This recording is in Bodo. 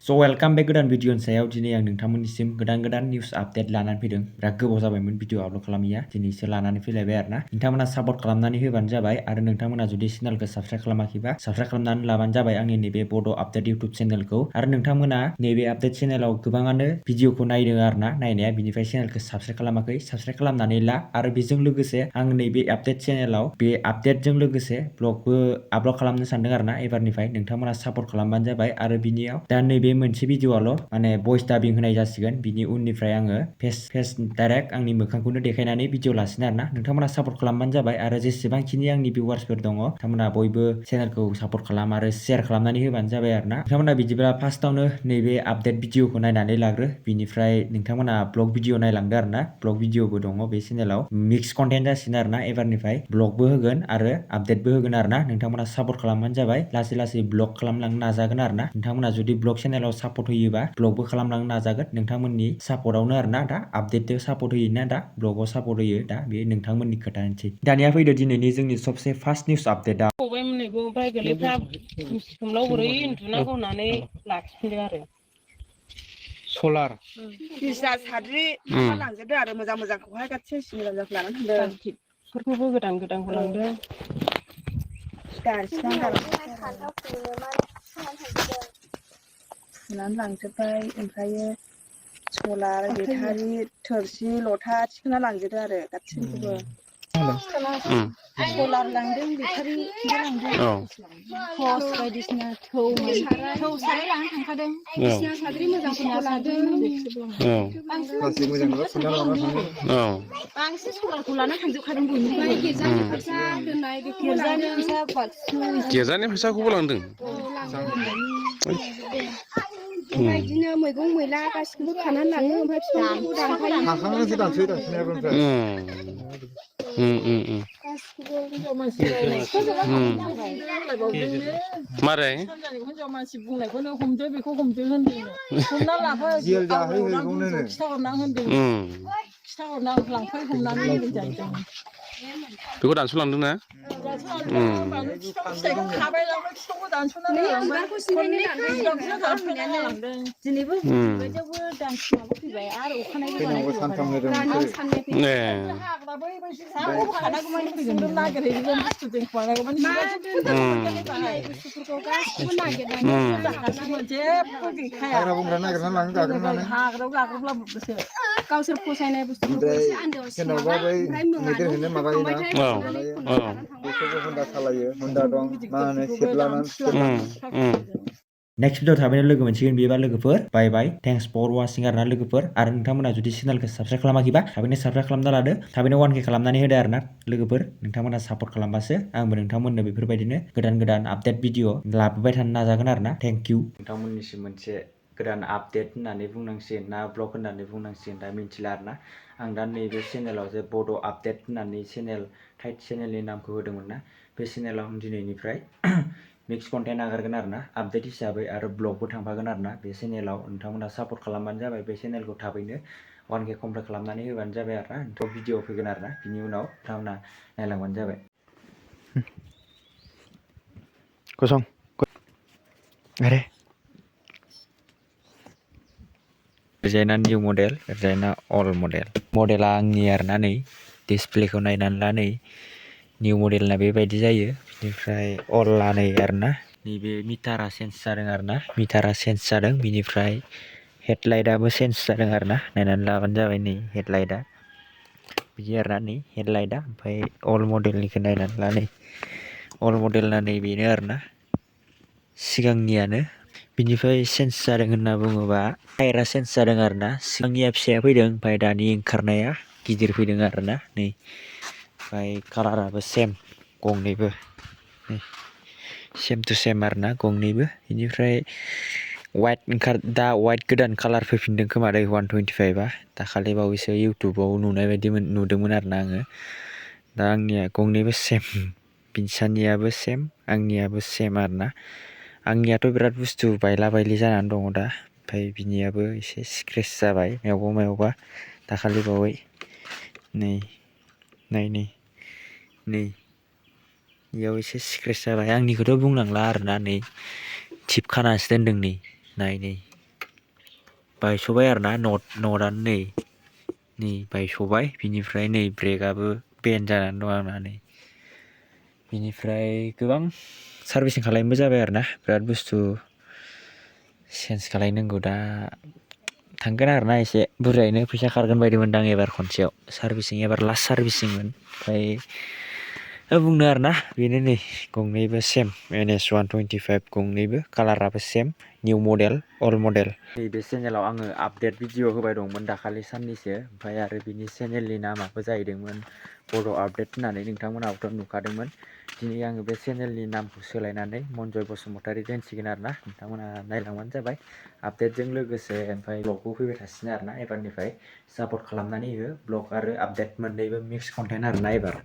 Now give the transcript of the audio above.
स' वेलकाम बेक गोदान भिडिअ'नि सायाव दिनै आं नोंथांमोननिसिम गोदान निउस आपडेट लानानै फैदों। बिराद गोबाव जाबायमोन भिडिअ आपल'ड खालामैया, दिनैसो लानानै फैलायबाय आरोना। नोंथांमोना सापर्ट खालामनानै होबानो जाबाय आरो नोंथांमोना जुदि चेनेलखौ साबस्क्राइब खालामाखैबा साबस्क्राइब खालामनानै लाबानो जाबाय आंनि नैबे बड' आपडेट इउटुब चेनेलखौ। आरो नोंथांमोना नैबे आपडेट चेनेलाव गोबाङानो भिडिअखौ नायदों आरोना, नायनाया बिनिफ्राय चेनेलखौ साबस्क्राइब खालामाखै, साबस्क्राइब खालामनानै ला। आरो बेजों लोगोसे आं नैबे आपडेट चेनेलाव बे आपडेटजों लोगोसे ब्लगबो आपल'ड खालामनो सानदों आरोना एबारनिफ्राय। नोंथांमोना सापर्ट खालामबानो जाबाय। आरो बिनियाव दा नैबे मोनसे भिडिअ'आल' माने भइस डाबिं होनाय जासिगोन। बिनि उननिफ्राय आङो फेस डाइरेक्ट आंनि मोखांखौनो देखायनानै भिडिअ लासिनो आरोना। नोंथांमोना सापर्ट खालामबानो जाबाय। आरो जेसेबांखिनि आंनि भिउवार्सफोर दङ नोंथांमोना बयबो चेनेलखौ सापर्ट खालाम आरो शेयार खालामनानै होबानो जाबाय आरोना। नोंथांमोना बिदिब्ला फार्स्टआवनो नैबे आपडेट भिडिअखौ नायनानै लाग्रो, बिनिफ्राय नोंथांमोना ब्लग भिडिअ नायलांदो आरोना। ब्लग भिडिअबो दङ बे चेनेलाव, मिक्स कन्टेन्ट जासिगोन आरोना एबारनिफ्राय। ब्लगबो होगोन आरो आपडेटबो होगोन आरोना। नोंथांमोना सापर्ट खालामबानो जाबाय। लासै लासै ब्लग खालामलांनो नाजागोन आरोना। नोंथांमोना जुदि ब्लग चेनेलाव सापर्ट होयोबा ब्लगबो खालामलांनो नाजागोन। नोंथांमोननि सापर्टआवनो आरोना, दा आपडेटजों सापर्ट होयोना दा ब्लगाव सापर्ट होयो, दा बे नोंथांमोननि खोथानोसै। दानिया फैदो दिनैनि जोंनि सबसे फार्स्ट निउस आपडेटआ। ओमफ्राय गोरलैफ्रा सोमलाव बोरै उन्दुना होनानै लाखिफिनदों आरो सलार बिसना साद्रि लांजोबदो आरो मोजांखौहाय गासिबो सिमजाखौ लानानै थांदों। प्लास्टिकफोरखौबो गोदान लांदों। सुनानै लांजोब्बाय। ओमफ्रायो सलार, बेटारि, थोरसि लथा थिखोना लांजोबदो आरो गासिखौबो। सलार लांदों, बेटारि लांदों, टर्च बायदिसिना थौ साराय लानानै थांखादों। बिसिना साद्रि मोजांफोरखौ लांदों। बांसिन सलारखौ लाना थांजोबखादों बयनिफ्राय। गिर्जानि फैसा दोननाय बेखौबो लांदों। गिर्जानि फैसाखौबो लांदों। ओमफ्राय बिदिनो मैगं मैला गासिखौबो खानानै लाङो। ओमफ्राय बिफांफोरखौ दानफायो। मारै हिनजाव मानसि बुंनायखौनो हमदो, बेखौ हमदो होनदों। हमना लाफा खिथाहरना होनदों। खिथाहरना लांफै हमनानै होनदों जाहैदों। बेखौ दानस'लांदोंना? फिथाइखौ खाबाय लांबाय, बिफांखौ दानस'नानै दिनैबो बेबायदियावबो माबा फैबाय आरो अखानायै बुस्थुफोरखौ गासिबो नागिरनानै जेबो गैखाया। हाग्रायाव गाग्लोबलाजोबदोंसो। गावसोर फसायनाय बुस्थुफोरखौ एसे आन्दोआव सिखोमाबाय। ओमफ्राय मोनायाव फैखांबाथाय फज'नानै खनना लानानै थांबाय। नेक्स्ट भिडिअ थाबैनो लोगो मोनसिगोन बिदिबा लोगोफोर। बाय बाय, थेंक्स फर वाचिं आरोना लोगोफोर। आरो नोंथांमोना जुदि चेनेलखौ साबस्क्राइब खालामाखैबा थाबैनो साबस्क्राइब खालामना लादो, थाबैनो 1K खालामनानै होदो आरोना लोगोफोर। नोंथांमोना सापर्ट खालामबासो आंबो नोंथांमोननो बेफोरबायदिनो गोदान आपडेट भिडिअ लाबोबाय थानो नाजागोन आरोना। Thank you. नोंथांमोननिसिम मोनसे गोदान आपडेट होननानै बुंनांसिगोन ना ब्लग होननानै बुंनांसिगोन दा मिथिला आरोना। आं दा नैबे चेनेलाव जे बड' आपडेट होननानै चेनेलनि नामखौ होदोंमोन ना, बे चेनेलाव दिनैनिफ्राय मिक्स कन्टेन्ट नागारगोन आरोना आपडेट हिसाबै, आरो ब्लगबो थांफागोन आरोना बे चेनेलाव। नोंथांमोना सापर्ट खालामबानो जाबाय बे चेनेलखौ। थाबैनो 1K कमप्लिट खालामनानै होबानो जाबाय आरोना। थ' भिडिअ फैगोन आरोना, बिनि उनाव नोंथांमोना नायलांबानो जाबाय। गसं आरे ओरैजायना निउ मडेल, ओरैजायना अल्ड मडेल। मडेला आंनि आरोना, नै डिसप्लेखौ नायनानै ला, नै निउ मडेलना बेबायदि जायो। बिनिफ्राय अल्डआ नै आरोना, नैबे मिटारा चेन्ज जादों आरोना, मिटारा चेन्ज जादों। बिनिफ्राय हेडलाइटआबो चेन्ज जादों आरोना, नायनानै लाबानो जाबाय। नै हेडलाइटआ बिदि आरोना, नै हेडलाइटआ। ओमफ्राय अल्ड मडेलनिखौ नायनानै ला, नै अल्ड मडेलना नै बेनो आरोना, सिगांनियानो। बिनिफ्राय चेन्ज जादों होनना बुङोबा टायारा चेन्ज जादों आरोना। सिगांनिया फिसाया फैदों, ओमफ्राय दानि ओंखारनाया गिदिर फैदों आरोना। नै ओमफ्राय कालाराबो सेम गंनैबो, नै सेम टु सेम आरोना गंनैबो। बेनिफ्राय दा वाइट गोदान कालार फैफिनदों खोमा दै 125आ। दाखालि बावैसो इउटुबाव नुनाय बायदि नुदोंमोन आरोना आङो। दा आंनिया गंनैबो सेम, बिनसानियाबो सेम, आंनियाबो सेम आरोना। आंनियाथ' बिराद बुस्थु बायला बायलि जानानै दङ दा। ओमफ्राय बिनियाबो एसे स्क्रेच जाबाय मायावबा दाखालि बावै। नै बेयाव एसे स्क्रेच जाबाय। आंनिखौथ' बुंनांला आरोना, नै थिप खानासो दोनदों। नै बायस'बाय आरोना नटआनो नै बायस'बाय बिनिफ्राय नै ब्रेकआबो बेन्ड जानानै दं आंना नै बिनिफ्राय गोबां सार्भिसिं खालामनोबो जाबाय आरोना बिराद बुस्थु चेन्ज खालायनांगौ दा थांगोन आरोना एसे बुरजायैनो फैसा खारगोन बायदि मोनदां एबार खनसेयाव सार्भिसिं एबार लास्ट सार्भिसिंमोन ओमफ्राय बुंनो आरोना बेनो नै गंनैबो सेम NS125 गंनैबो कालाराबो सेम निउ मडेल अल्ड मडेल नैबे चेनेलाव आङो आपडेट भिडिअ होबाय दंमोन दाखालि साननैसो ओमफ्राय आरो बिनि चेनेलनि नामाबो जाहैदोंमोन बर' आपडेट होननानै नोंथांमोनाबोथ' नुखादोंमोन दिनै आङो बे चेनेलनि नामखौ सोलायनानै मनजय बसुमतारी दोनसिगोन आरोना नोंथांमोना नायलांबानो जाबाय आपडेटजों लोगोसे ओमफ्राय ब्लगबो फैबाय थासिगोन आरोना एबारनिफ्राय सापर्ट खालामनानै हो ब्लग आरो आपडेट मोननैबो मिक्स कन्टेन्ट आरोना एबार